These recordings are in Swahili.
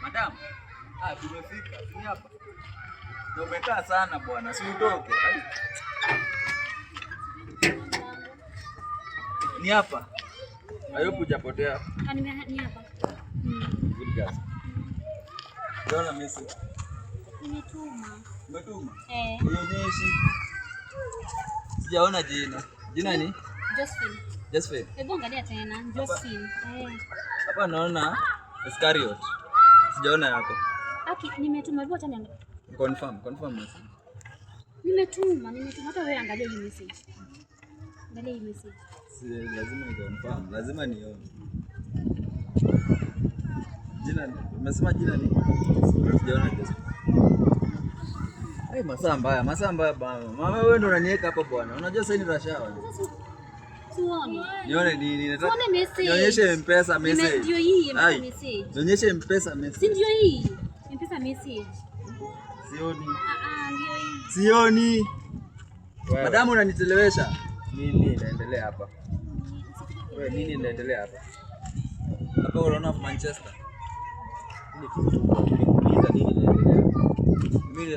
Madam, ah, tumefika. Si ni hapa? Na umekaa sana bwana, si utoke. Ai. Ni hapa. I hope hujapotea. Ah, ni hapa. Good girl. Sijaona message. Nimetuma. Umetuma? Eh. Nionyeshi. Sijaona jina. Jina ni? Josephine. Josephine. Hebu angalia tena. Josephine. Eh. Hapa naona Iscariot. Sijaona yako. Aki, nimetuma. Hebu acha niangalie. Confirm, confirm message. Nimetuma, nimetuma. Hata wewe angalia hii message. Angalia hii message. Si lazima ni confirm, lazima nione. Jina ni, umesema jina ni? Sijaona Josephine. Hey, masaa mbaya bana. Mama wewe ndo unaniweka hapa bwana. Unajua sasa ni rush hour. Siuone. Nione nini? Nataka Tuone message. Nionyeshe M-Pesa message. Ndio hii M-Pesa Ai, message. Nionyeshe M-Pesa Si message. ndio hii? M-Pesa message. Sioni. Ah ah, ndio hii. Sioni. Madamu unanichelewesha. Nini inaendelea hapa? Wewe, nini inaendelea hapa? Hapa unaona Manchester. Nimekuuliza nini inaendelea hapa? Mimi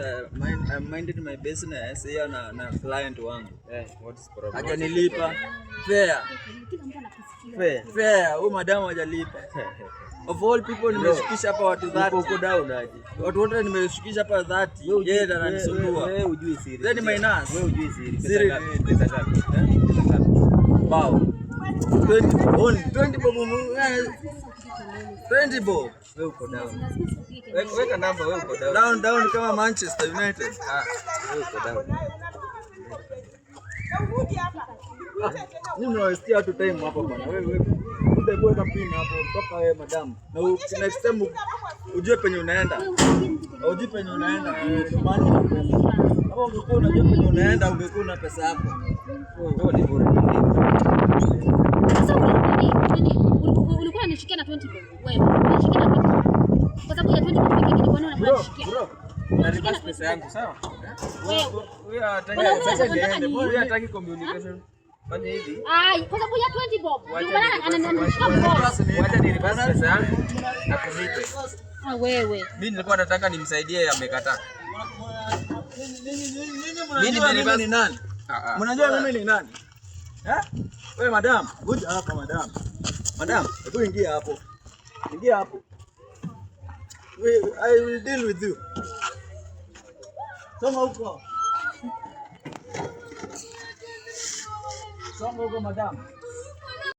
I minded my business hiyo na client wangu. Eh, what is problem? Hajanilipa. Fair. Kila mtu anakusikia. Fair. Fair, huyu madamu hajalipa. Of all people nimeshukisha hapa watu Uko 30. uko down aje? Watu wote nimeshukisha hapa 30. Yeye ndo ananisumbua. Wewe hujui siri. Then minus. Wewe hujui siri. Pesa Siri ngapi? ni- Pesa ngapi? Eh? Pesa ngapi? Bao. 20 only 20 bob. 20 bob. Wewe uko down. Lazima usipige kelele. Weka namba, wewe uko down. Down down kama Manchester United. Ah, wewe uko down. Mimi mnawastia watu time hapa bwana. Wewe wewe kuja kuweka pin hapo mpaka wewe madam. Na next time ujue penye unaenda. Wewe usipige mtu kelele. Ujue penye unaenda. Ndio maana una pesa. Kama ungekuwa unajua penye unaenda ungekuwa una pesa yako. Wewe ni bure. Sasa ulikuwa nini? Ulikuwa unanishikia na 20 bob. Wewe unanishikia na 20 bob. Kwa sababu ya 20 bob pekee yake ndio unanishikia. Bro, na reverse pesa yangu, sawa? Wewe. Huyu hataki Wewe sasa unataka niende. nini? Huyu hataki communication. Fanya hivi. Ai, kwa sababu ya 20 bob. Ndio Wacha maana ananishika mkono. Wacha ni reverse pesa yangu akulipe. Ah, wewe. Mimi nilikuwa nataka nimsaidie, amekataa. Ninyi mnajua mimi ni nani? Ah, ah. Mnajua mimi ni nani? Eh? Wewe madam, kuja hapa madam. Madam, hebu ingia hapo. Ingia hapo. I will deal with you. Soma huko. Soma huko madam.